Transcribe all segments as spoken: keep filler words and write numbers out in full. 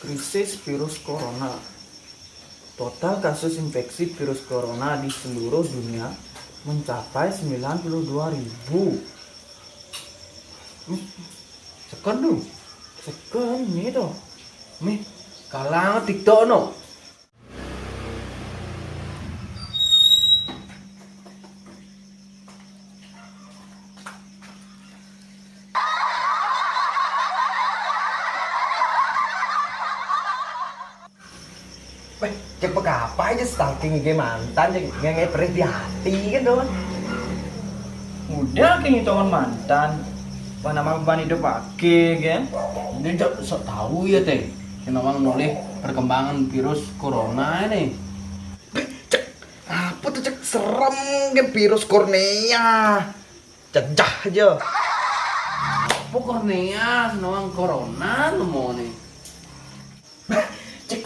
Krisis virus corona. Total kasus infeksi virus corona di seluruh dunia mencapai sembilan puluh dua ribu. Mih, seken tu. Seken ni tu. Mih, kalang TikTok no. Weh, cek apa aja stalking ige mantan, cek nggak perih di hati kan tuh. Udah kayak ngitungan mantan. Mana mang ban hidup ake kan? Ini cek sok tahu ya teh. Kenapa noleh perkembangan virus corona ini? Cek, apa tuh cek serem ke virus kornea? Cecah aja. Apa kornea, nawang corona nemu nih. Cek,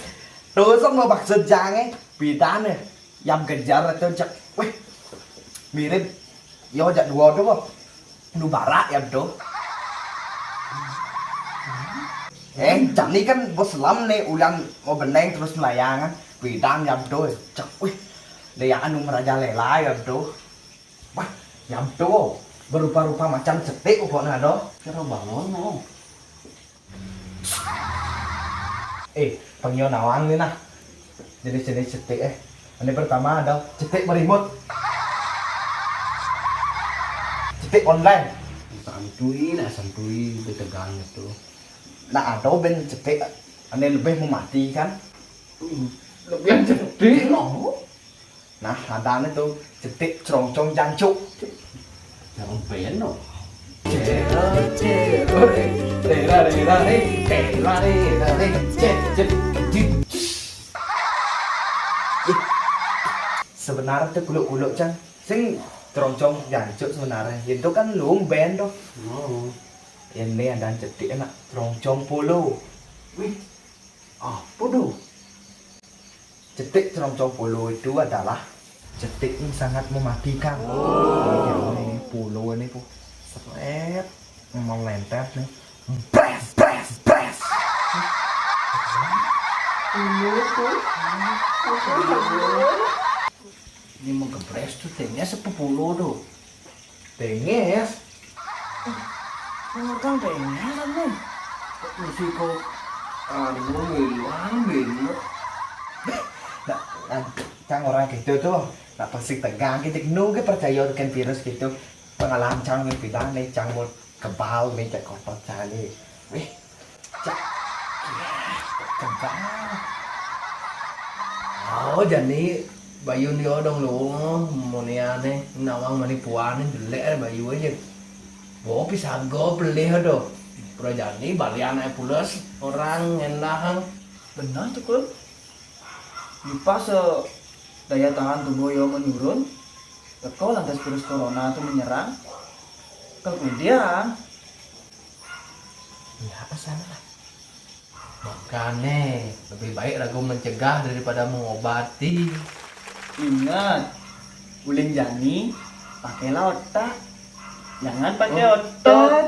terus mau maksud jange, bedane. Yang kejar itu cek, weh, mirip, yo jak dua tuh, nu barak ya tuh. Eh, jani kan bos selam nih, ulang mau beneng terus melayangan, bedang ya tuh, cek, weh, dia anu merajalela ya tuh. Wah, nyampe wo. Berupa-rupa macam cetik pokoknya do. Kira bangun no. Eh, pengio nawang ni nah. Jenis-jenis cetik eh. Ini pertama ada cetik merimut. Cetik online. Santuy nah, santuy betegang itu. Nah, ada ben cetik ini lebih mematikan. Lebih cetik. Oh. Nah, adane tuh cetik crongcong jancuk. Jangan beno. Sebenarnya tuh kuluk-kuluk cang sing crongcong jancuk sebenarnya. Itu kan lumben tuh. Oh. Ini ada cetik enak crongcong polo. Wih, apa tuh? Cetik crongcong polo itu adalah cetik yang sangat mematikan. Oh. Ini polo ini tuh seret melentet nih. Bres, bres, bres. Polo tuh. Ini mau gebres tuh tengnya sepuluh tuh. Tenges. Ngurang tenges nih. Mesti kok anu ngilang beno. Nah, nah, cang orang gitu tuh. Nah, pasti tegang gitu. Nu ge percaya dengan virus gitu. Pengalaman cang yang bilang nih, cang mau kebal nih, cek kotor cang nih. Wih, cek. Kebal. Oh, jani Bayu ni odong lu, muniane, nawang manipuane, jelek eh Bayu aja. Bopi sago pelih do. Pura jani balian ae pules, orang ngendahang. Benar tuh, Kul. Di pas eh, daya tahan tubuh yo menurun, teko lantas virus corona tuh menyerang. Kemudian, ya, apa salah? Makane, lebih baik ragu mencegah daripada mengobati. Ingat, ulin jani, pakailah otak. Jangan pakai otot.